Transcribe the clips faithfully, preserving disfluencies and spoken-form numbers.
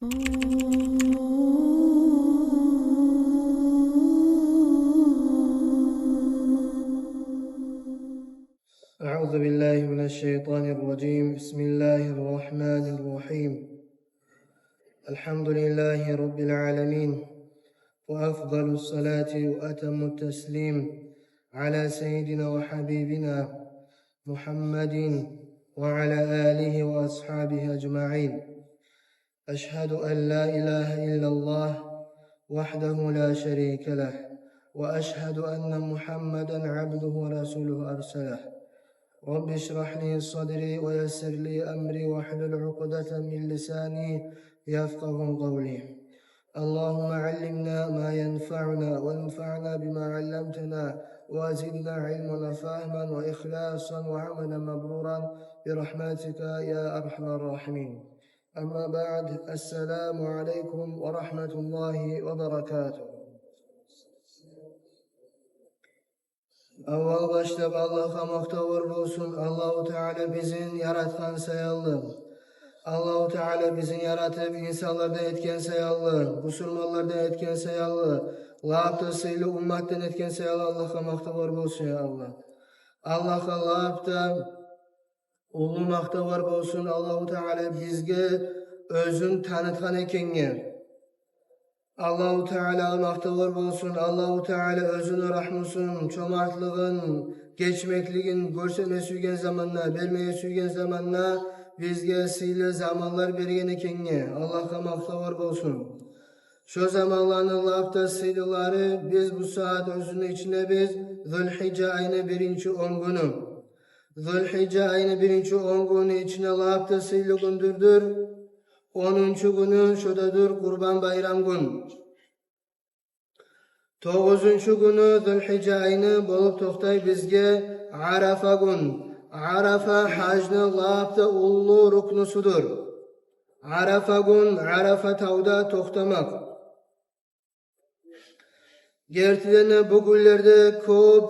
أعوذ بالله من الشيطان الرجيم. بسم الله الرحمن الرحيم. الحمد لله رب العالمين، وأفضل الصلاة وأتم التسليم على سيدنا وحبيبنا محمد وعلى آله وأصحابه أجمعين. أشهد أن لا إله إلا الله وحده لا شريك له، وأشهد أن محمدا عبده ورسوله أرسله. رب اشرح لي صدري ويسر لي أمري واحلل عقدة من لساني يفقه قولي. اللهم علمنا ما ينفعنا وانفعنا بما علمتنا وزدنا علما وفهما وإخلاصا وعملا مبرورا برحمتك يا أرحم الراحمين. أما بعد، السلام عليكم ورحمة الله وبركاته. Аввал башлап Аллагьгъа макътавлар болсун, Аллагьу Таала бизин яратгъан саялы, Аллагьу Таала бизин яратып, инсанлардан этген саялы, бусурманлардан этген саялы, лап да сыйлы умматдан этген саялы Аллагьгъа макътавлар болсун, я Аллагь. Аллагьгъа лап да уллу макътавлар болсун, Аллагьу Таала бизге оьзюн танытгъан экенге. Аллагьу Таалагъа макътавлар болсун, Аллагьу Таала оьзюню рагьмусун, чомартлыгъын, гечмеклигин гёрсетме сюйген заманда, бермеге сюйген заманда бизге сыйлы заманлар берген экенге. Аллагьгъа макътавлар болсун. Шо заманланы лап да сыйлылары, биз бу сагьат оьзюню ичиндебиз, Зулгьижжа айны биринчи он гюню. Зулгьижжа айны биринчи он гюню ичинде лап да сыйлы гюндюрдюр онунчу гюню, шо да дюр Къурбан байрам гюн. Тогъузунчу гюню Зулгьижжа айны болуп токътай бизге Арафа гюн. Арафа гьажны лап да уллу рукнусудур. Арафа гюн, Арафа тавда токътамакъ. Гертиден де, бу гюнлерде кёп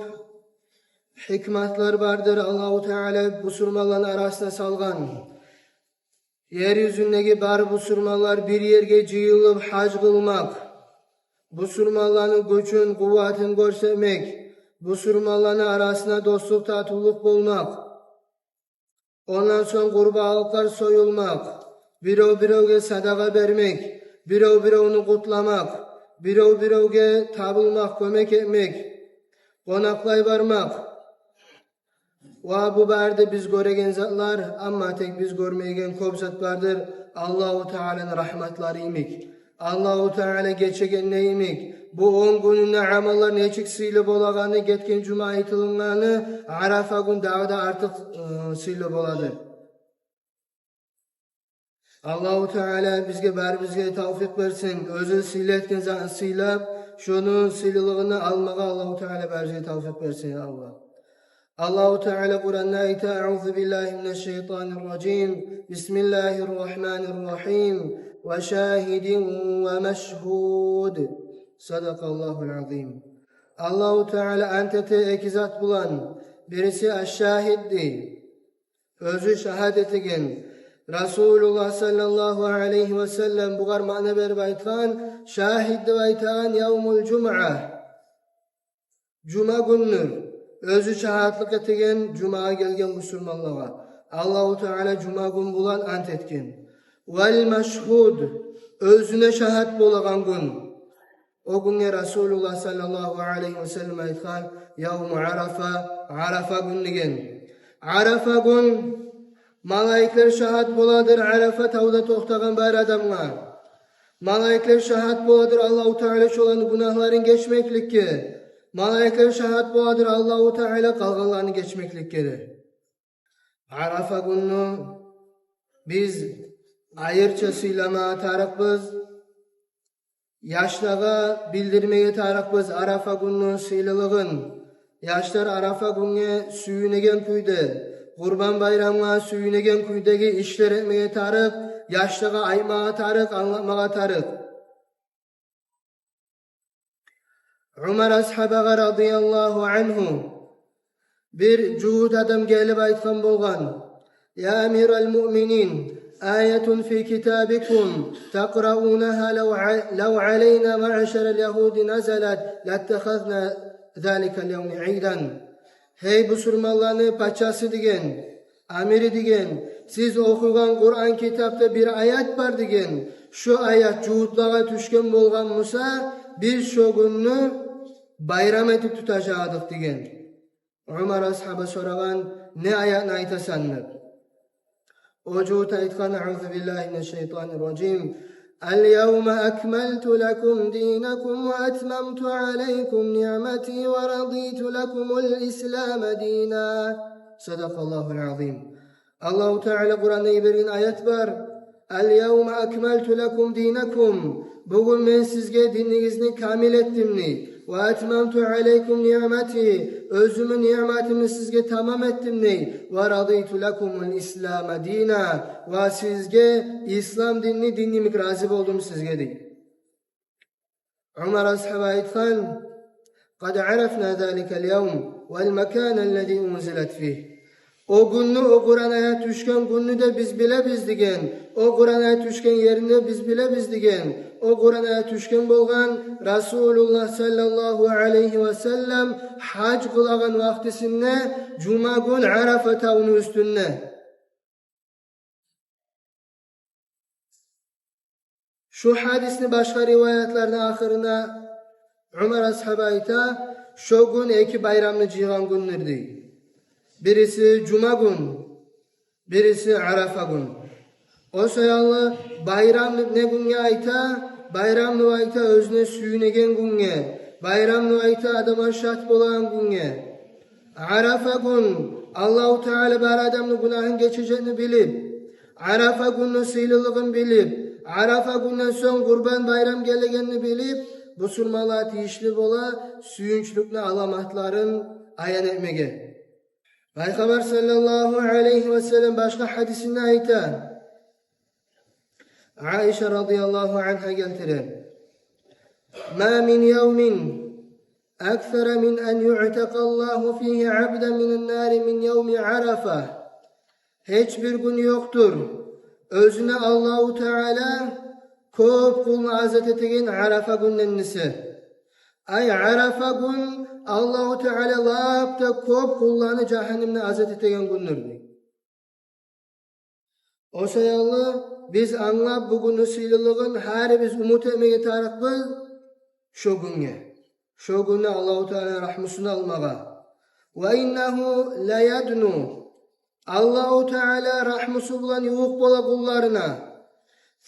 гьикматлар бардыр Аллагьу Таала бусурманланы арасына салгъан. Ер юзюндеги бар бусурманлар бир ерге жыйылып гьаж къылмакъ, бусурманланы гючюн, къуватын гёрсетмек, бусурманланы арасына дослукъ, татывлукъ болмакъ. Ондан сонг къурбанлыкълар союлмакъ, бирев-биревге садагъа бермек, бирев-биревню къутламакъ, бирев-биревге табылмакъ, кёмек этмек, къонакълай бармакъ. Ва бу бары да биз гёреген затлар, амма тек биз гёрмейген кёп зат бардыр Аллагьу Тааланы рагьматлары йимик. Аллагьу Таала гечегенде йимик, бу он гюнюнде амаллар нечик сыйлы болагъаны, гетген жума айтылынгъаны, Арафа гюн дагъы да артыкъ, ы, сыйлы болады. Аллагьу Таала бизге, барыбызгъа тавфикъ берсин, оьзю сыйлы этген затны сыйлап, шону сыйлылыгъын алмагъа Аллагьу Таала барыбызгъа тавфикъ берсин, я Аллагь. Аллагьу Таала Къуранда айта: أعوذ بالله من الشيطان الرجيم. بسم الله الرحمن الرحيم. وشاهد ومشهود. صدق الله العظيم. Аллагьу Таала ант эте эки зат булан. Бириси аш-шагьид дей, оьзю шагьат этеген. Расулуллагь саллаллагьу алайгьи ва саллам бугъар маъна берип айтгъан, шагьид деп айтагъан явмул жумуа, жума гюндюр. Оьзю шагьатлыкъ этеген жумагъа гелген бусурманлагъа. Аллагьу Таала жума гюн булан ант этген. Вал машгьуд, оьзюне шагьат болагъан гюн. О гюнге Расулуллагь саллаллагьу алайгьи ва саллам айтгъан: явму Арафа, Арафа гюн деген. Арафа гюн малайиклер шагьат боладыр Арафа тавда токътагъан бар адамгъа. Малайиклер шагьат боладыр Аллагьу Таала шоланы гюнагьларын гечмекликге. Малайиклер шагьат боладыр Аллагьу Таала къалгъанланы гечмекликге де. Арафа гюнню биз айрыча сыйламагъа тарыкъбыз. Яшлагъа билдирмеге тарыкъбыз Арафа гюнню сыйлылыгъын. Яшлар Арафа гюнге сююнеген кюйде, Къурбан байрамгъа сююнеген кюйдеги ишлер этмеге тарыкъ, яшлагъа айтмагъа тарыкъ, англатмагъа тарыкъ. Умар асгьабагъа радияллагьу ангьу бир жугьут адам гелип айтгъан болгъан: «Я амирал муъминин, آية في كتابكم تقرؤونها لو ع-، لو علينا معشر اليهود نزلت لاتخذنا ذلك اليوم عيدا. Гьей бусурманланы пачасы, деген, амири, деген, сиз охуйгъан Къуран китапда бир аят бар, деген. Шо аят жугьутлагъа тюшген болгъан буса, биз шо гюнню байрам этип тутажакъ эдик, деген. Умар асгьаба сорагъан: «Не аятны айтасан?» — деп. О жугьут айтгъан: أعوذ بالله من الشيطان الرجيم. اليوم أكملت لكم دينكم وأتممت عليكم نعمتي ورضيت لكم الإسلام دينا. صدق الله العظيم. Аллагьу Таала Къуранда йиберген аят бар: اليوم أكملت لكم دينكم. Бугюн мен сизге динигизни камил этдим, дей. وأتممت عليكم نعمتي. Оьзюмню ниъматымны сизге тамам этдим, дей. ورضيت لكم الإسلام دينا. Ва сизге ислам динни дин йимик рази болдум сизге, дей. Умар асгьаба айтгъан: قد عرفنا ذلك اليوم والمكان الذي أنزلت فيه. О гюнню, о Къуран аят тюшген гюнню де биз билебиз, деген. О Къуран аят тюшген ерни де биз билебиз, деген. О Къуран аят тюшген болгъан Расулуллагь саллаллагьу алайгьи ва саллам гьаж къылагъан вакътисинде жума гюн Арафа тавну уьстюнде. Шу гьадисни башгъа риваятларда ахырына Умар асгьаба айта: «Шо гюн эки байрамны жыйгъан гюндюр», — дей. Бириси жума гюн, бириси Арафа гюн. О саялы байрам деп не гюнге айта? Байрам деп айта оьзюне сююнеген гюнге. Байрам деп айта адамлар шат болагъан гюнге. Арафа гюн Аллагьу Таала бар адамны гюнагьын гечежекни билип, Арафа гюнню сыйлылыгъын билип, Арафа гюнден сонг Къурбан байрам гелегенни билип, бусурманлагъа тийишли бола сююнчлюкню аламатларын аян этмеге. Пайхаммар саллаллагьу алайгьи ва саллам башгъа гьадисинде айта, Айша радияллагьу ангьа гелтире: ما من يوم أكثر من أن يعتق الله فيه عبدا من النار من يوم عرفة. Гьеч бир гюн ёкъдур, оьзюне Аллагьу Таала кёп къулну азат этеген Арафа гюнден эсе. Ай, Арафа гюн Аллагьу Таала лап да кёп къулланы жагьаннемден азат этеген гюндюр, дей. О саялы биз англап, бу гюнню сыйлылыгъын гьарибиз умут этмеге тарыкъбыз шо гюнге. Шо гюнде Аллагьу Таала рагьмусун алмагъа. وإنه ليدنو. Аллагьу Таала рагьмусу булан ювукъ бола къулларына.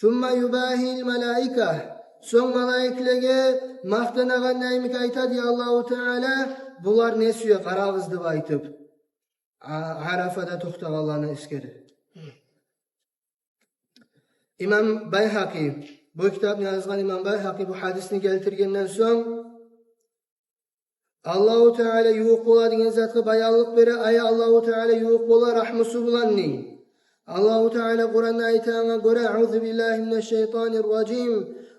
ثم يباهي الملائكة. Сонг малайиклеге макътанагъанда йимик айта, дей, Аллагьу Таала: «Булар не сюе, къарагъыз», — деп айтып. А-, Арафада токътагъанланы эсгере. Имам Байгьакъи, бу китапны язгъан имам Байгьакъи бу гьадисни гелтиргенден сонг, Аллагьу Таала ювукъ бола деген затгъа баянлыкъ бере, ай, Аллагьу Таала ювукъ бола рагьмусу булан, дей. Аллагьу Таала Къуранда айтагъангъа гёре: أعوذ بالله من الشيطان الرجيم.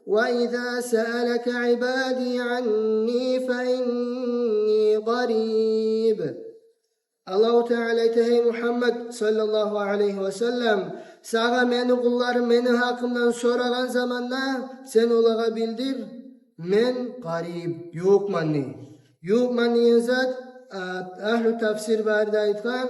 وإذا سألك عبادي عني فإني قريب. Аллагьу Таала айта: «Гьей Мугьаммад саллаллагьу алайгьи ва саллам, сагъа мени къулларым мени гьакъымдан сорагъан заманда, сен олагъа билдир, мен къариб, ювукъман», — дей. Ювукъман деген зат, а, агьлю тафсир бары да айтгъан,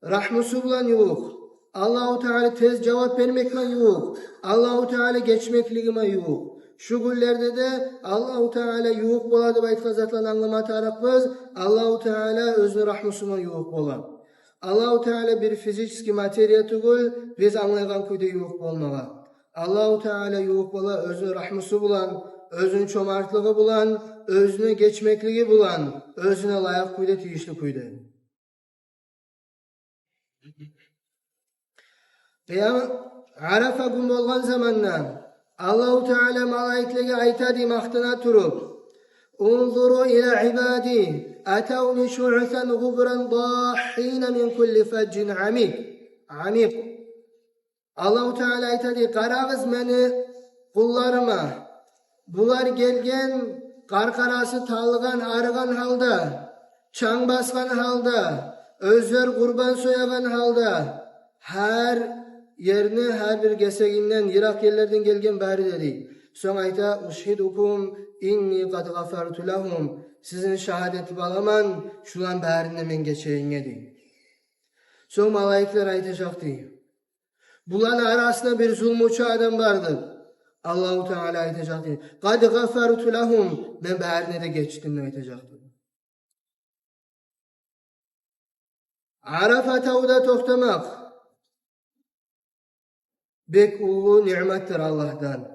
рагьмусу булан ювукъ. Аллагьу Таала тез жавап бермеклиги булан ювукъ. Аллагьу Таала гечмеклиги булан ювукъ. Шу гюнлерде де Аллагьу Таала ювукъ бола деп айтгъан затланы англама тарыкъбыз. Аллагьу Таала оьзюню рагьмусу булан ювукъ бола. Аллагьу Таала бир физический материя тюгюл, биз англайгъан кюйде ювукъ болмагъа. Аллагьу Таала ювукъ бола оьзюню рагьмусу булан, оьзюню чомартлыгъы булан, оьзюню гечмеклиги булан, оьзюне лайыкъ кюйде, тийишли кюйде. Къыям-, Арафа гюн болгъан заманда Аллагьу Таала малайиклеге айта, дей, макътана туруп: «انظروا إلى عبادي أتوني شعثا غبرا ضاحين من كل فج عميق». Амикъ. Аллагьу Таала айта, дей: «Къарагъыз мени къулларыма. Булар гелген къаркъарасы талгъан, арыгъан гьалда, чанг басгъан гьалда, оьзлер къурбан соягъан гьалда, гьар ерни, гьар бир гесегинден, йыракъ ерлерден гелген бары да, дей. Сонг айта: «Ушгьидукум инни къад гъафарту лагьум». Сизин шагьат этип аламан, шуланы барын да мен гечегенге, дей. Сонг малайиклер айтажакъ, дей: «Буланы арасында бир зулмучу адам бардыр». Аллагьу Таала айтажакъ, дей: «Къад гъафарту лагьум, мен барына да гечдим», – деп айтажакъ, дей. Арафа тавда токътамакъ бек уллу ниъматдыр Аллагьдан.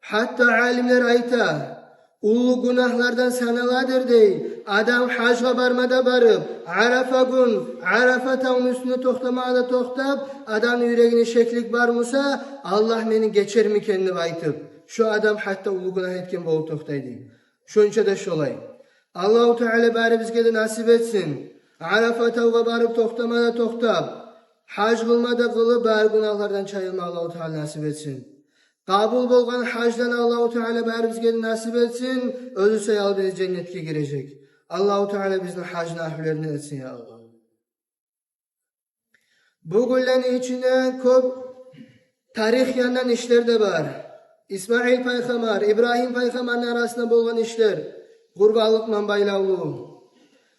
Гьатта алимлер айта, уллу гюнагьлардан саналадыр, дей, адам гьажгъа барма да барып, Арафа гюн, Арафа тавну уьстюнде токътамагъа да токътап, адамны юрегинде шеклик бар буса, Аллагь мени гечермикен деп айтып, шо адам гьатта уллу гюнагь этген болуп токътай, дей. Шонча да шолай. Аллагьу Таала барыбызгъа да насип этсин. Арафа тавгъа барып токътама да токътап, гьаж къылма да къылып, бары гюнагьлардан чайылма Аллагьу Таала насип этсин. Къабул болгъан гьаждан Аллагьу Таала барыбызгъа да насип этсин. Оьзю саялы бизин женнетге гирежек. Аллагьу Таала бизин гьажны агьлюлеринден этсин, я Аллагь. Бу гюнлени ичинде кёп тарих яндан ишлер де бар. Исмаил пайхаммар, Ибрагьим пайхаммарны арасында болгъан ишлер, къурбанлыкъ булан байлавлу.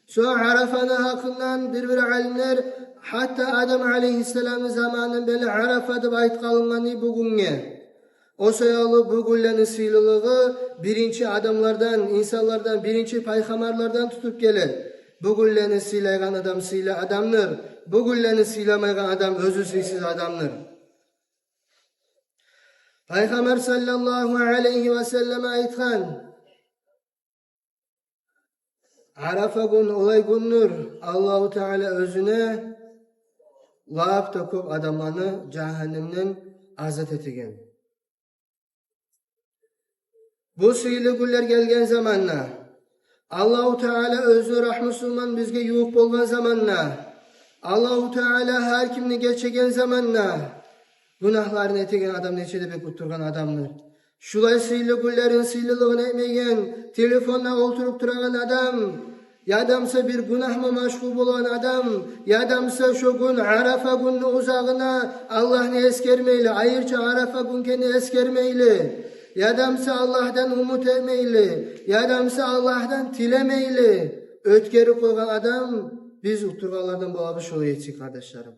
Сонг Арафаны гьакъындан бир-бир алимлер гьатта Адам алейгьиссаламны заманындан берли Арафа деп айтып къалынгъан, дей, бу гюнге. О саялы бу гюнлени сыйлылыгъы биринчи адамлардан, инсанлардан, биринчи пайхаммарлардан тутуп геле. Бу гюнлени сыйлайгъан адам сыйлы адамдыр. Бу гюнлени сыйламайгъан адам оьзю сыйсыз адамдыр. Пайхаммар саллаллагьу алайгьи ва саллам айтгъан: Арафа гюн олай гюндюр, Аллагьу Таала оьзюне лап да кёп адамланы жагьаннемден азат этеген. Бу сыйлы гюнлер гелген заманда, Аллагьу Таала оьзюню рагьмусу булан бизге ювукъ болгъан заманда, Аллагьу Таала гьар кимни гечеген заманда, гюнагьларын этеген адам нече де бек утдургъан адамдыр. Шулай сыйлы гюнлерин сыйлылыгъын этмеген, телефонда олтуруп турагъан адам, ядамса бир гюнагьгъа машгъул болгъан адам, ядамса шо гюн, Арафа гюнню узагъына Аллагьны эсгермейли, айрыча Арафа гюн экенни эсгермейли, ядамса Аллагьдан умут этмейли, ядамса Аллагьдан тилемейли оьтгерип къойгъан адам, биз утдургъанлардан болабыз, шолай этсек, къардашларым.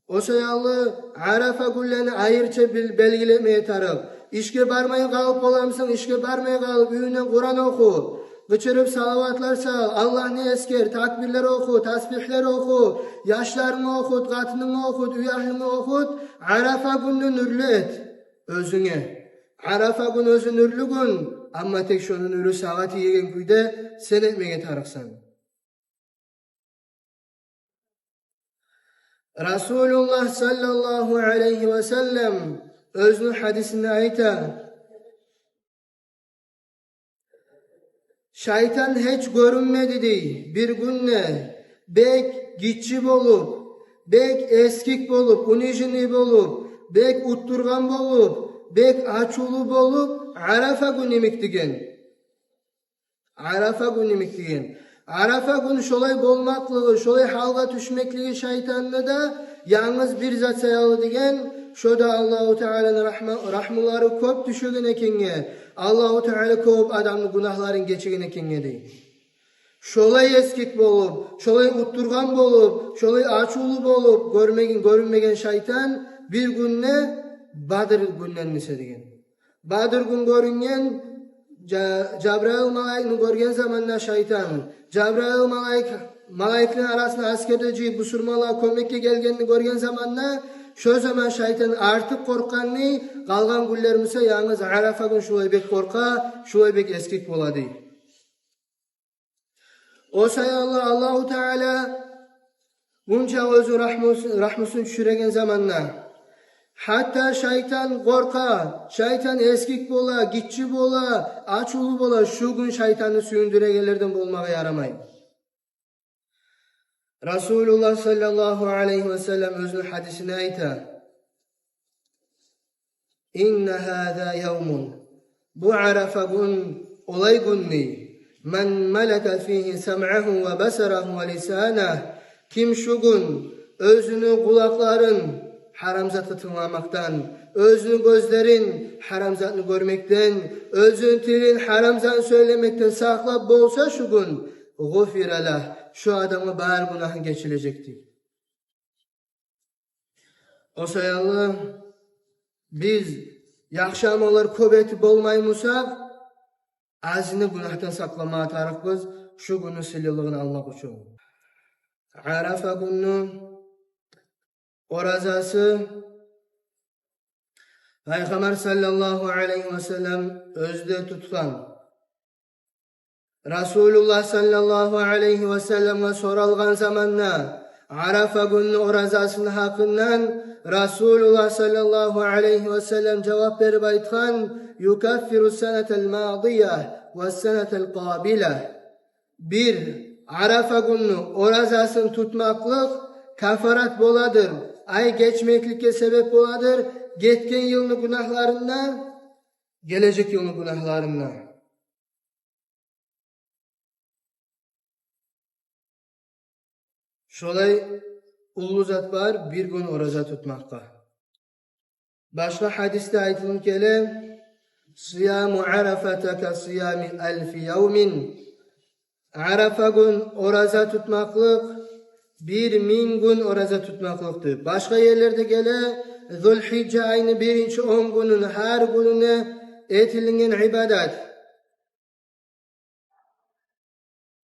О саялы Арафа гюнлени айрыча бел-, белгилемеге тарыкъ. Ишге бармай къалып боламысан, ишге бармай къалып, уьюнгде Къуран оху, къычырып салаватлар сал, Аллагьны эсгер, такбирлер оху, тасбигьлер оху, яшларынга охут, къатынынга охут, уьягьлюнге охут. Арафа гюнню нюрлю эт оьзюнге. Арафа гюн оьзю нюрлю гюн, амма тек шону нюрю сагъа тиеген кюйде сен этмеге тарыкъсан. Расулуллагь саллаллагьу алайгьи ва саллам оьзюню гьадисинде айта: «Шайтан гьеч гёрюнмеди, – дей, – бир гюн де бек гиччи болуп, бек эскик болуп, униженный болуп, бек утдургъан болуп, бек ачувлу болуп, Арафа гюн йимик», – деген. Арафа гюн йимик деген. Арафа гюн шолай болмакълыгъы, шолай гьалгъа тюшмеклиги шайтанны да янгыз бир зат саялы деген, шо да Аллагьу Тааланы рагьма-, рагьмулары кёп тюшеген экенге, Аллагьу Таала кёп адамны гюнагьларын гечеген экенге, дей. Шолай эскик болуп, шолай утдургъан болуп, шолай ачувлу болуп гёрмеген, гёрюнмеген шайтан бир гюн де Бадр гюнден эсе деген. Бадр гюн гёрюнген, Жа-, Жабраил малайикни гёрген заманда шайтан, Жабраил малайик, малайиклени арасына аскер де жыйып, бусурманлагъа кёмекге гелгенни гёрген заманда, шо заман шайтан артыкъ къоркъгъанны, къалгъан гюнлер буса янгыз Арафа гюн шулай бек къоркъа, шулай бек эскик бола, дей. О саялы Аллагьу Таала мунча оьзю рагьмус-, рагьмусун тюшюреген заманда, гьатта шайтан къоркъа, шайтан эскик бола, гиччи бола, ачувлу бола, шу гюн шайтанны сююндюрегенлерден болмагъа ярамай. Расулуллагь саллаллагьу алайгьи ва саллам оьзюню гьадисинде айта: «Инна гьаза явмун». Бу Арафа гюн олай гюн, дей. «Ман малака фигьи самъагьу ва басарагьу ва лисанагь». Ким шу гюн оьзюню къулакъларын, гьарам затгъа тынгламакъдан, оьзюню гёзлерин гьарам затны гёрмекден, оьзюню тилин гьарам затны сёйлемекден сакълап болса шу гюн, гъуфира лагь, шу адамгъа бары гюнагьы гечилежекдир. О саялы биз яхшы амаллар кёп этип болмай бусакъ, азыны гюнагьдан сакъламагъа тарыкъбыз, шу гюнню сыйлылыгъын алмакъ учун. Арафа гюнню оразасы Пайхаммар саллаллагьу алайгьи васаллам оьзю де тутгъан. Расулуллагь саллаллагьу алайгьи васалламгъа соралгъан заманда Арафа гюнню оразасыны гьакъындан, Расулуллагь саллаллагьу алайгьи васаллам жавап берип айтгъан: «Юкаффиру санатал мадия ва санатал къабила». Бир Арафа гюнню оразасын тутмакълыкъ кафарат боладыр, ай гечмекликге себеп боладыр гетген йылны гюнагьларын да, гележек йылны гюнагьларын да. Шолай уллу зат бар бир гюн ораза тутмакъгъа. Башгъа гьадисде айтылып геле: «Сияму Арафата ка сиями алфи явмин». Арафа гюн ораза тутмакълыкъ бир минг гюн ораза тутмакълыкъдыр. Башгъа ерлерде геле: Зулгьижжа айны биринчи он гюнюн гьар гюнюне этилинген ибадат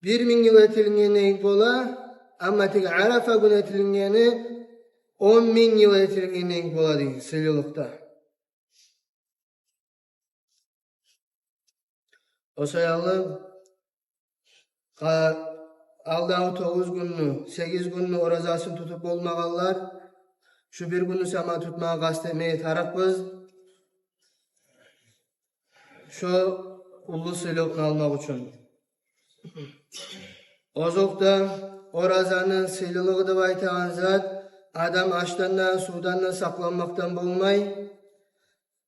бир минг йыл этилингенге йимик бола, амма тек Арафа гюн этилингени он минг йыл этилингенге йимик бола деген сыйлылыкъда. О саялы къа-, алдагъы тогъуз гюнню, сегиз гюнню оразасын тутуп болмагъанлар, шу бир гюнню сама тутмагъа къаст этмеге тарыкъбыз. Шо уллу сыйлылыкъны алмакъ учун. Озокъда, оразаны сыйлылыгъы деп айтагъан зат, адам ашдан да, сувдан да сакъланмакъдан болмай.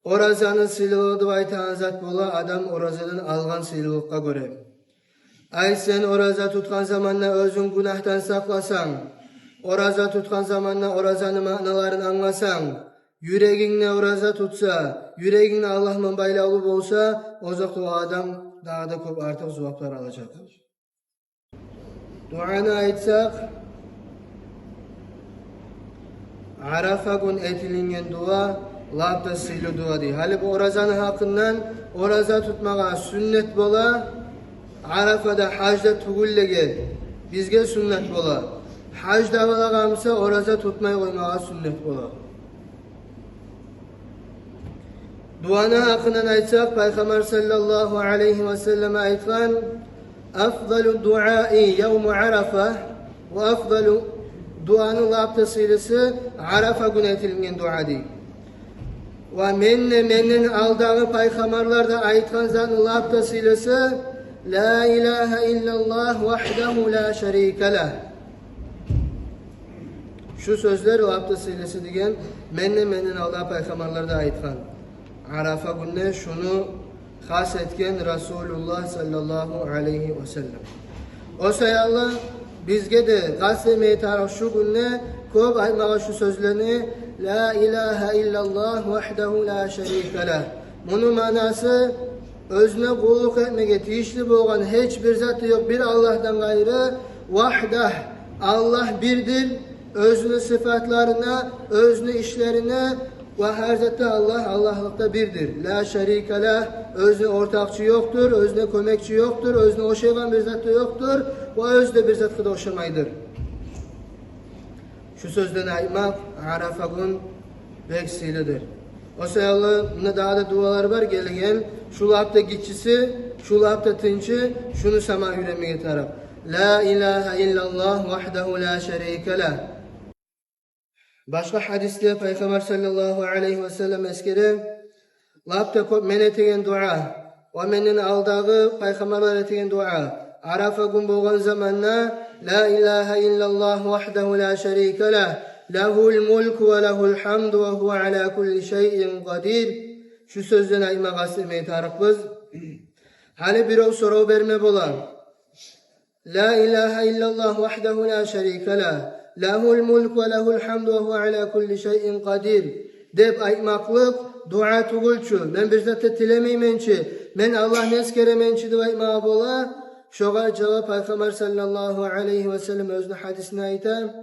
Оразаны сыйлылыгъы деп айтагъан зат бола адам оразадан алгъан сыйлылыкъгъа гёре. Ай, сен ораза тутгъан заманда оьзюнг гюнагьдан сакъласанг, ораза тутгъан заманда оразаны маъналарын англасанг, юрегинг де ораза тутса, юрегинг де Аллагь булан байлавлу болса, озокъда, о адам дагъы да кёп артыкъ зуваплар алажакъ. Дуаны айтсакъ, Арафа гюн этилинген дуа лап да сыйлы дуа дей. Гьали бу оразаны гьакъындан, ораза тутмагъа сюннет бола Арафада, гьажда тюгюллеге бизге сюннет бола. Гьажда болагъан буса, ораза тутмай къоймагъа сюннет бола. Дуаны гьакъындан айтсакъ, Пайхаммар саллаллагьу алайгьи васаллам айтгъан: «Афдалу дуаи явму Арафа», ва афдалу, дуаны лап да сыйлысы Арафа гюн этилинген дуа дей. Ва мен де, менден алдагъы пайхаммарлар да айтгъан затны лап да сыйлысы: «Ла илагьа иллаллагь вагьдагьу ла шарика лагь». Шу сёзлер лап да сыйлысы деген, мен де, менден алда пайхаммарлар да айтгъан. Арафа гюнде шуну хас этген Расулуллагь саллаллагьу алайгьи васаллам. О саялы бизге де къаст этмеге тарыкъ шу гюнде кёп айтмагъа шу сёзлени: «Ла илагьа иллаллагь вагьдагьу ла шарика лагь». Муну маънасы: оьзюне къуллукъ этмеге тийишли болгъан гьеч бир зат да ёкъ бир Аллагьдан къайры, вагьдагь, Аллагь бирдир, оьзюню сыфатларына, оьзюню ишлерине ва гьар затда Аллагь, Аллагьлыкъда бирдир. Ла шарика лагь, оьзюне ортакъчы ёкъдур, оьзюне кёмекчи ёкъдур, оьзюне ошайгъан бир зат да ёкъдур ва оьзю де бир затгъа да ошамайдыр. Шу сёзлени айтмакъ Арафа гюн бек сыйлыдыр. О саялы мунда дагъы да дуалар бар гелген. Шу лап да гиччиси, шу лап да тынчы, шуну сама уьйренмеге тарыкъ. «Ла илагьа иллаллагь вагьдагьу ла шарика лагь». Башгъа гьадисде Пайхаммар саллаллагьу алайгьи васаллам эсгере: «Лап да кёп мен этеген дуа ва менден алдагъы пайхаммарлар этеген дуа Арафа гюн болгъан заманда: Ла илагьа иллаллагь вагьдагьу ла шарика лагь, лагьул мулку ва лагьул гьамду ва гьува ала кулли шайин къадир». Шу сёзлени айтмагъа къаст этмеге тарыкъбыз. Гьали бирев сорав берме бола: «Ла илагьа иллаллагь вагьдагьу ла шарика лагь». «Лагьул мулк ва лагьул гьамд ва гьува аля кулли шайин къадир» деп айтмакълыкъ дуа тюгюл чю. Мен бир зат да тилемеймен чи, мен Аллагьны эсгеремен чи деп айтмагъа бола. Шогъар жавап, Пайхаммар саллаллагьу алайгьи ва саллам оьзюню гьадисинде айта.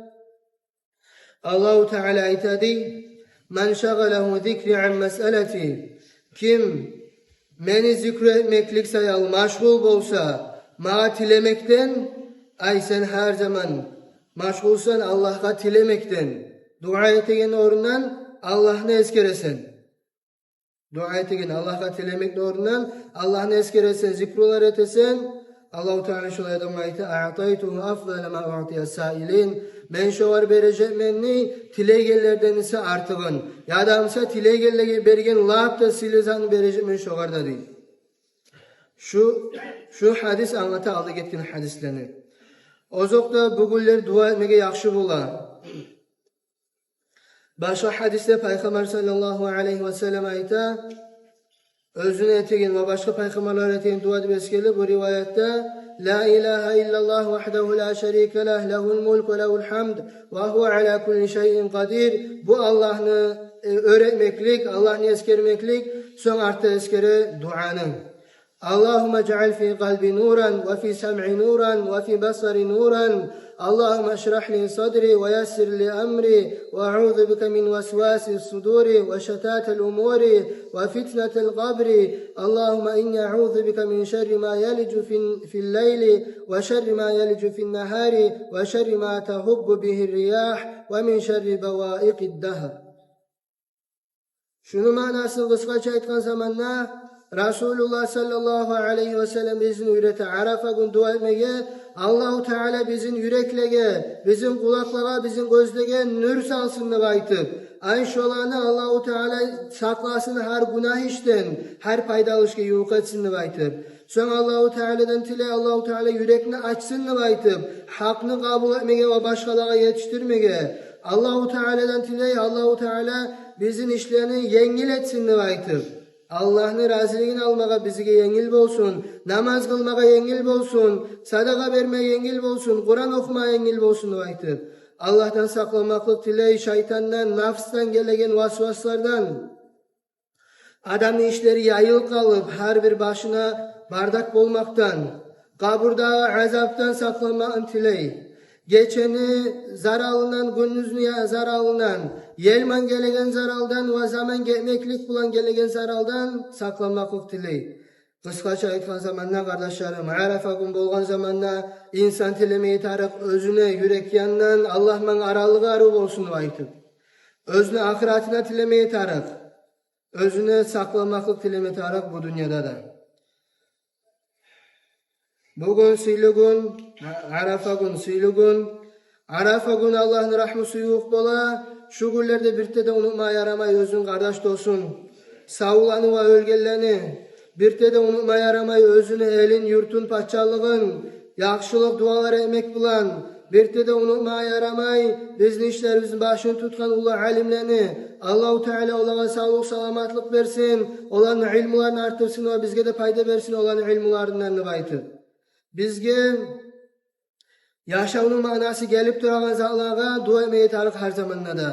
Аллагьу Таала айта дей: «Ман шагъалагьу зикри ан масъалати». Ким мени зикру этмеклик саялы машгъул болса магъа тилемекден, ай, сен гьар заман машгъулсан Аллагьгъа тилемекден, дуа этеген орнундан Аллагьны эсгересен. Дуа этеген, Аллагьгъа тилемекни орнундан Аллагьны эсгересен, зикрулар этесен, Аллагьу Таала шолай адамгъа айта: «Аътайтугьу афдала ма уътия саилин». Мен шогъар бережекмен дей тилейгенлерден эсе артыгъын. Яда буса тилейгенлеге берген лап да сыйлы затны бережекмен шогъар да дей. Шу, шу гьадис англата алда гетген гьадислени. Озокъда, бу гюнлер дуа этмеге яхшы бола. Башгъа гьадисде Пайхаммар саллаллагьу алайгьи ва саллам айта, оьзюню этеген ва башгъа пайхаммарлар этеген дуа деп эсгериле бу риваятда: «Ла илагьа иллаллагь вагьдагьу ла шарика лагь, лагьул мулк ва лагьул гьамд, ва гьува аля кулли шайин къадир». Бу Аллагьны, э, оьр этмеклик, Аллагьны эсгермеклик, сонг артда эсгере дуаны. اللهم اجعل في قلبي نورا وفي سمعي نورا وفي بصري نورا. اللهم اشرح لي صدري ويسر لي أمري وأعوذ بك من وسواس الصدور وشتات الأمور وفتنة القبر. اللهم إني أعوذ بك من شر ما يلج في، في الليل وشر ما يلج في النهار وشر ما تهب به الرياح ومن شر بوائق الدهر. Шуну маънасын къысгъача айтгъан заманда, Расулуллагь саллаллагьу алайгьи ва саллам бизин уьйрете Арафа гюн дуа этмеге, Аллагьу Таала бизин юреклеге, бизин къулакълагъа, бизин гёзлеге нюр салсын деп айтып, ай, шоланы Аллагьу Таала сакъласын гьар гюнагь ишден, гьар пайдалы ишге ювукъ этсин деп айтып. Сонг Аллагьу Тааладан тилей, Аллагьу Таала юрекни ачсын деп айтып, гьакъны къабул этмеге ва башгъалагъа етишдирмеге. Аллагьу Тааладан тилей, Аллагьу Таала бизин ишлени енгил этсин деп айтып. Аллагьны разилигин алмагъа бизге енгил болсун, намаз къылмагъа енгил болсун, садагъа берме енгил болсун, Къуран охума енгил болсун деп айтып. Аллагьдан сакъланмакълыкъ тилей шайтандан, нафсдан гелеген васваслардан. Адамны ишлери яйылып къалып, гьар бир башына бардак болмакъдан, къабурдагъы азапдан сакъланмакъны тилей. Гечени заралындан, гюндюзню я-, заралындан, ел ман гелеген заралдан ва заман гетмеклик булан гелеген заралдан сакъланмакълыкъ тилей. Къысгъача айтгъан заманда, къардашларым, Арафа гюн болгъан заманда инсан тилемеге тарыкъ оьзюне юрек янындан Аллагь ман аралыгъы арив болсун деп айтып. Оьзюню ахыратына тилемеге тарыкъ. Оьзюне сакъланмакълыкъ тилеме тарыкъ бу дюньяда да. Бугюн сыйлы гюн, Арафа гюн сыйлы гюн. Арафа гюн Аллагьны рагьмусу ювукъ бола. Шу гюнлерде бирт де унутма ярамай оьзюн, къардаш досун, савланы ва оьлгенлени. Бирт де унутма ярамай оьзюню элин, юртун, пачалыгъын, яхшылыкъ дуалар этмек булан. Бирт де унутма ярамай бизин ишлерибизни башын тутгъан уллу алимлени. Аллагьу Таала олагъа савлукъ, саламатлыкъ берсин, оланы илмуларын артдырсын ва бизге де пайда берсин оланы илмуларындан деп айтып. Бизге яшавну маънасы гелип турагъан затлагъа дуа этмеге тарыкъ гьар заманда да.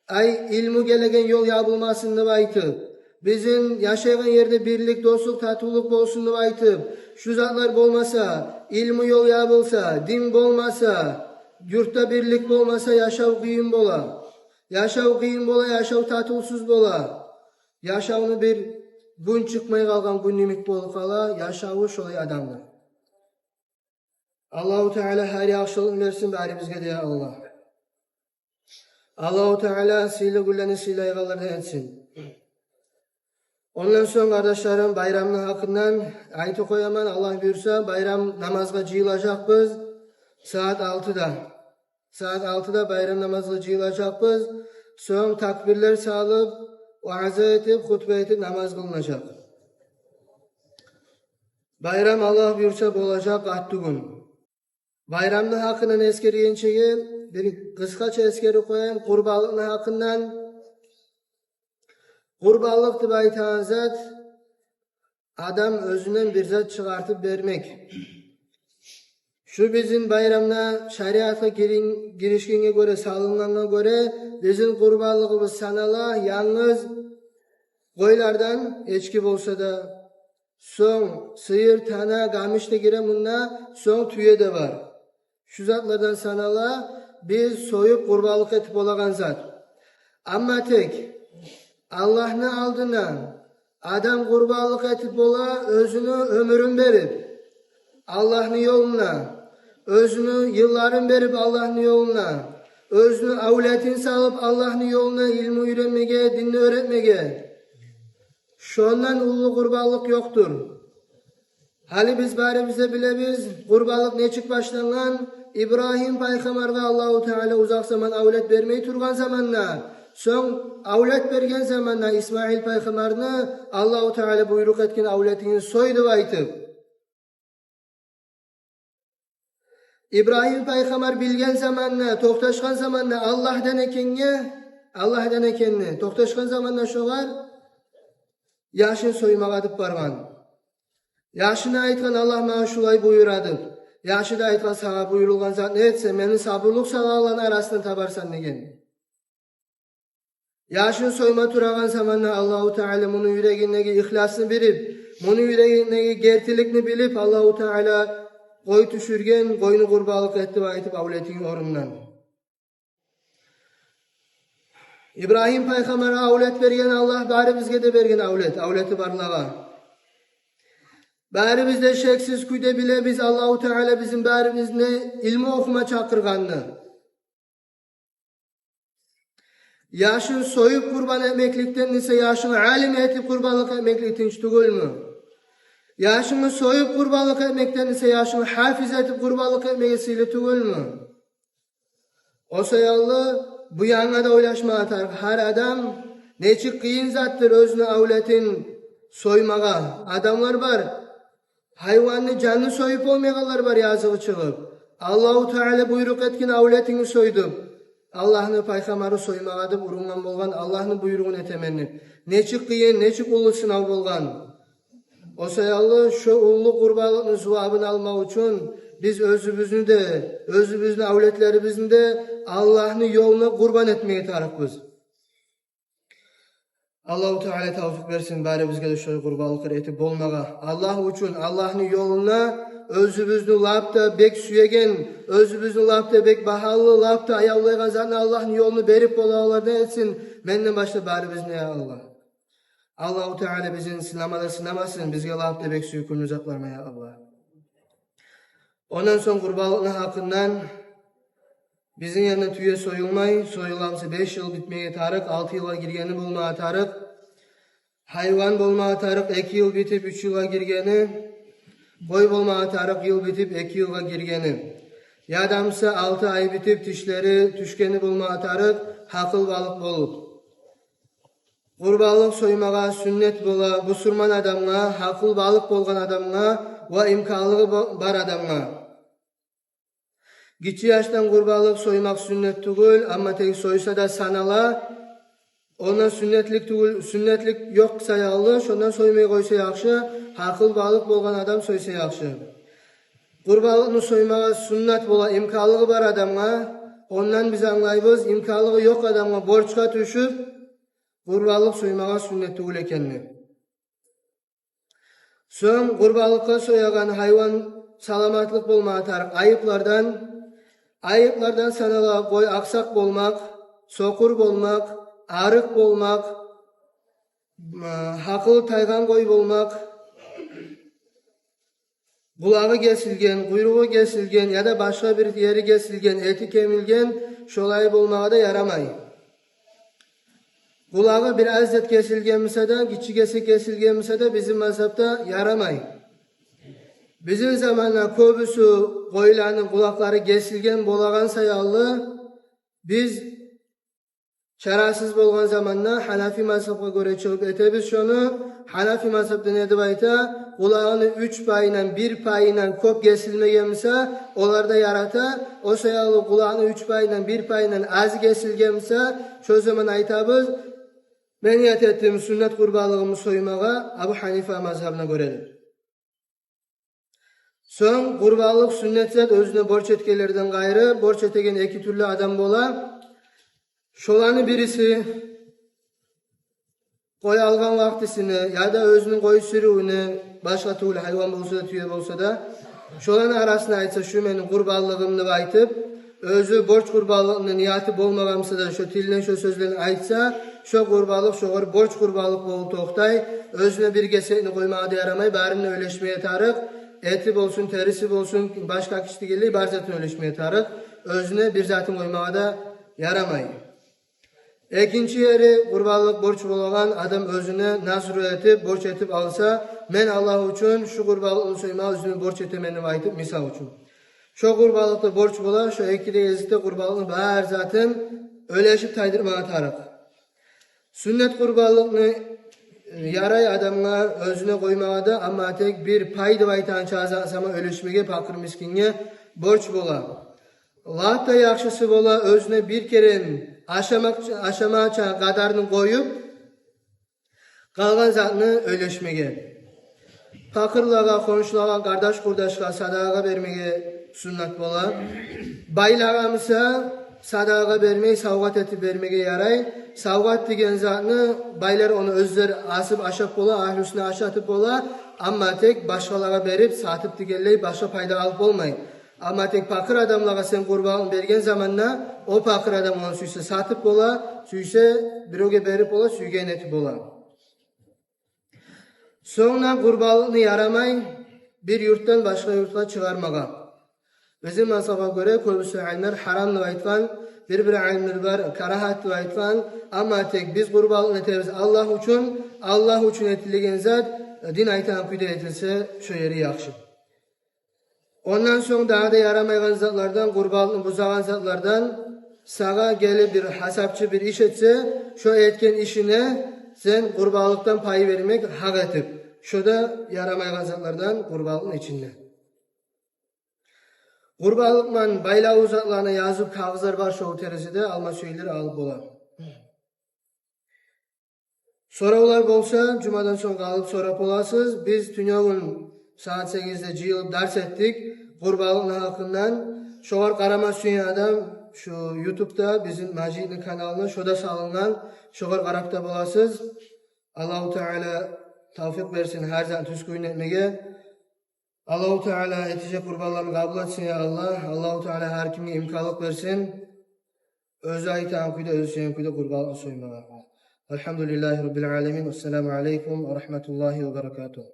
Ай, илму гелеген ёл ябылмасын деп айтып, бизин яшайгъан ерде бирлик, дослукъ, татывлукъ болсун деп айтып, шу затлар болмаса, илму ёл ябылса, дин болмаса, юртда бирлик болмаса, яшав къыйын бола. Яшав къыйын бола, яшав татывсуз бола. Яшавну бир гюн чыкъмай къалгъан гюн йимик болуп къала яшаву шолай адамны. Аллагьу Таала гьар яхшылыкъны берсин барибизге де, я Аллагь. Аллагьу Таала сыйлы гюнлени сыйлайгъанлардан этсин. Ондан сонг, къардашларым, байрамны гьакъындан айтып къояман, Аллагь буюрса, байрам намазгъа жыйылажакъбыз сагьат алтыда. Сагьат алтыда байрам намазгъа жыйылажакъбыз. Сонг такбирлер салып, ваъза этип, хутба этип, намаз къылынажакъ. Байрам, Аллагь буюрса, болажакъ атты гюн. Байрамны гьакъындан эсгергенчеге, бир къысгъача эсгерип къояйым къурбанлыкъны гьакъындан. Къурбанлыкъ деп айтагъан зат адам оьзюнден бир зат чыгъартып бермек. Шу бизин байрамда шариатгъа гирин-, гиришгенге гёре, салынгъангъа гёре, бизин къурбанлыгъыбыз санала янгыз къойлардан, эчки болса да, сонг сыйыр, тана, гамиш де гире мунда, сонг тюе де бар. Шу затлардан санала биз союп къурбанлыкъ этип болагъан зат. Амма тек Аллагьны алдына адам къурбанлыкъ этип бола оьзюню оьмюрюн берип Аллагьны ёлуна, оьзюню йылларын берип Аллагьны ёлуна, оьзюню авлетин салып Аллагьны ёлуна, илму уьйренмеге, динни уьйретмеге. Шондан уллу къурбанлыкъ ёкъдур. Гьали биз барыбыз да билебиз, къурбанлыкъ нечик башлангъан. Ибрагьим пайхаммаргъа Аллагьу Таала узакъ заман авлет бермей тургъан заманда, сонг авлет берген заманда Исмаил пайхаммарны Аллагьу Таала буйрукъ этген: «Авлетингни сой», – деп айтып. Ибрагьим пайхаммар билген заманда, токъташгъан заманда Аллагьдан экенге, Аллагьдан экенни токъташгъан заманда шогъар яшын соймагъа деп баргъан. Яшына айтгъан: «Аллагь магъа шулай буюра», – деп. Яшы да айтгъан: «Сагъа буюрулгъан затны эт, сен мени сабурлукъ салагъанланы арасындан табарсан», – деген. Яшын сойма турагъан заманда Аллагьу Таала муну юрегиндеги ихласны билип, муну юрегиндеги гертиликни билип, Аллагьу Таала къой тюшюрген, къойну къурбанлыкъ эт деп айтып авлетин орнундан. Ибрагьим пайхаммаргъа авлет берген Аллагь, барыбызгъа да берген авлет, авлети барлагъа. Барыбыз да шексиз кюйде билебиз Аллагьу Таала бизин барыбызны илму охума чакъыргъанны. Яшын союп къурбан этмекликден эсе яшынгны алим этип къурбанлыкъ этмеклик тынч тюгюлмю? Яшынгны союп къурбанлыкъ этмекден эсе яшынгны гьафиз этип къурбанлыкъ этмеги сыйлы тюгюлмю? О саялы бу янгъа да ойлашмагъа тарыкъ гьар адам. Нечик къыйын затдыр оьзюню авлетин соймагъа. Адамлар бар, гьайванны жанны союп болмайгъанлар бар, языгъы чыгъып. Аллагьу Таала буйрукъ этген авлетингни сой деп. Аллагьны пайхаммары соймагъа деп урунгъан болгъан, Аллагьны буйругъун этемен деп. Нечик къыйын, нечик уллу сынав болгъан. О саялы шо уллу къурбанлыкъны зувабын алмакъ учун биз оьзюбюзню де, оьзюбюзню авлетлерибизни де Аллагьны ёлуна къурбан этмеге тарыкъбыз. Аллагьу Таала тавфикъ берсин барыбызгъа да шолай къурбанлыкълар этип болмагъа. Аллагь учун, Аллагьны ёлуна оьзюбюзню лап да бек сюеген, оьзюбюзню лап да бек багьалы, лап да аявлайгъан затны Аллагьны ёлуна берип болагъанлардан этсин менден башлап барыбызны, я Аллагь. Аллагьу Таала бизин сынамада сынамасын, бизге лап да бек сюйкюмлю затлардан, я Аллагь. Ондан сонг къурбанлыкъны гьакъындан: бизин ерде тюе союлмай, союла буса беш йыл битмеге тарыкъ, алты йылгъа гиргени болмагъа тарыкъ. Гьайван болмагъа тарыкъ эки йыл битип уьч йылгъа гиргени, къой болмагъа тарыкъ йыл битип эки йылгъа гиргени. Яда буса алты ай битип тишлери тюшгени болмагъа тарыкъ, гьакъыл балыкъ болуп. Къурбанлыкъ соймагъа сюннет бола бусурман адамгъа, гьакъыл балыкъ болгъан адамгъа ва имканлыгъы бо-, бар адамгъа. Гиччи яшдан къурбанлыкъ соймакъ сюннет тюгюл, амма тек сойса да санала. Онда сюннетлик тюгюл, сюннетлик ёкъ саялы, шондан соймай къойса яхшы, гьакъыл балыкъ болгъан адам сойса яхшы. Къурбанлыкъны соймагъа сюннет бола имканлыгъы бар адамгъа, ондан биз англайбыз, имканлыгъы ёкъ адамгъа борчгъа тюшюп, къурбанлыкъ соймагъа сюннет тюгюл экенни. Сонг къурбанлыкъгъа соягъан гьайван саламатлыкъ болмагъа тарыкъ айыплардан. Айыплардан санала къой акъсакъ болмакъ, сокъур болмакъ, арыкъ болмакъ, м, гьакъылы тайгъан къой болмакъ, къулагъы гесилген, къуйругъу гесилген яда башгъа бир ери гесилген, эти кемилген, шолай болмагъа да ярамай. Къулагъы бир аз зат гесилген буса да, гиччи гесек гесилген буса да, бизин мазгьапда ярамай. Бизин заманда кёбюсю къойланы къулакълары гесилген болагъан саялы, биз чарасыз болгъан заманда гьанафи мазгьапгъа гёре чыгъып этебиз шону. Гьанафи мазгьапда не деп айта? Къулагъыны уьч пайындан бир пайындан кёп гесилмеген буса, олар да ярата. О саялы къулагъыны уьч пайындан бир пайындан аз гесилген буса, шо заман айтабыз: «Мен ният этдим сюннет къурбанлыгъымны соймагъа Абу Гьанифа мазгьабына гёре», – деп. Сонг къурбанлыкъ сюннет зат, оьзюне борч этгенлерден къайры борч этеген эки тюрлю адам бола. Шоланы бириси къой алгъан вакътисине яда оьзюню къой сюрювюне, башгъа тюгюл гьайван болса да, тюе болса да, шоланы арасына айтса: «Шу мени къурбанлыгъым», — деп айтып, оьзю борч къурбанлыкъны нияты болмагъан буса да, шо тилден шо сёзлени айтса, шо къурбанлыкъ шогъар борч къурбанлыкъ болуп токътай. Оьзюне бир гесекни къоймагъа да ярамай, барын да оьлешмеге тарыкъ. Эти болсун, териси болсун, башгъа киши дегенлей, бар затын оьлешмеге тарыкъ. Оьзюне бир затын къоймагъа да ярамай. Экинчи ери, къурбанлыкъ борч болагъан адам оьзюне назру этип, борч этип алса: «Мен Аллагь учун шу къурбанлыкъны соймагъа оьзюме борч этемен», — деп айтып, мисал учун. Шо къурбанлыкъ да борч бола, шо эки де гезикде къурбанлыкъны бар затын оьлешип тайдырмагъа тарыкъ. Сюннет къурбанлыкъны, э, ярай адамгъа оьзюне къоймагъа да, амма тек бир пай деп айтагъан чакъы зат сама оьлешмеге, пакъыр-мискинге борч бола. Лап да яхшысы бола оьзюне бир керен ашамакъ, ашамагъа чакъы къадарны къоюп, къалгъан затны оьлешмеге. Пакъырлагъа, хоншулагъа, къардаш-къурдашгъа садагъагъа бермеге сюннет бола. Байлагъа буса садагъагъа бермей, савгъат этип бермеге ярай. Савгъат деген затны байлар ону оьзлер асып ашап бола, агьлюсюне ашатып бола, амма тек башгъалагъа берип, сатып дегенлей, башгъа пайда алып болмай. Амма тек пакъыр адамлагъа сен къурбанлыкъны берген заманда, о пакъыр адам ону сюйсе сатып бола, сюйсе биревге берип бола, сюйген этип бола. Сонг да къурбанлыкъны ярамай бир юртдан башгъа юртгъа чыгъармагъа. Бизин мазгьапгъа гёре кёбюсю алимлер гьарам деп айтгъан, бир-бир алимлер бар карагьат деп айтгъан. Амма тек биз къурбанлыкъны этебиз Аллагь учун, Аллагь учун этилеген зат, дин айтагъан кюйде этилсе, шо ери яхшы. Ондан сонг дагъы да ярамайгъан затлардан, къурбанлыкъны бузагъан затлардан, сагъа гелип бир гьасапчы бир иш этсе, шо этген ишине сен къурбанлыкъдан пай бермек гьакъ этип, шо да ярамайгъан затлардан къурбанлыкъны ичинде. Къурбанлыкъман байлавлу затланы язып, кагъызлар бар шо терезеде, алма сюегенлер алып бола. Соравлар болса, жумадан сонг къалып сорап боласыз. Биз тюнегюн сагьат сегизде жыйылып дарс этдик къурбанлыкъны гьакъындан. Шогъар къарама сюеген адам шу ютубда бизин межитни каналына, шо да салынгъан, шогъар къарап да боласыз. Аллагьу Таала тавфикъ берсин гьар затны тюз кюйде этмеге. Аллагьу Таала этежек къурбанларын къабул этсин, я Аллагь. Аллагьу Таала гьар кимге имканлыкъ берсин оьзю айтагъан кюйде, оьзю сюеген кюйде къурбанлыкъны соймагъа. Алгьамдулиллагьи раббил аламин. Ассаламу алейкум ва рагьматуллагьи ва баракатугь.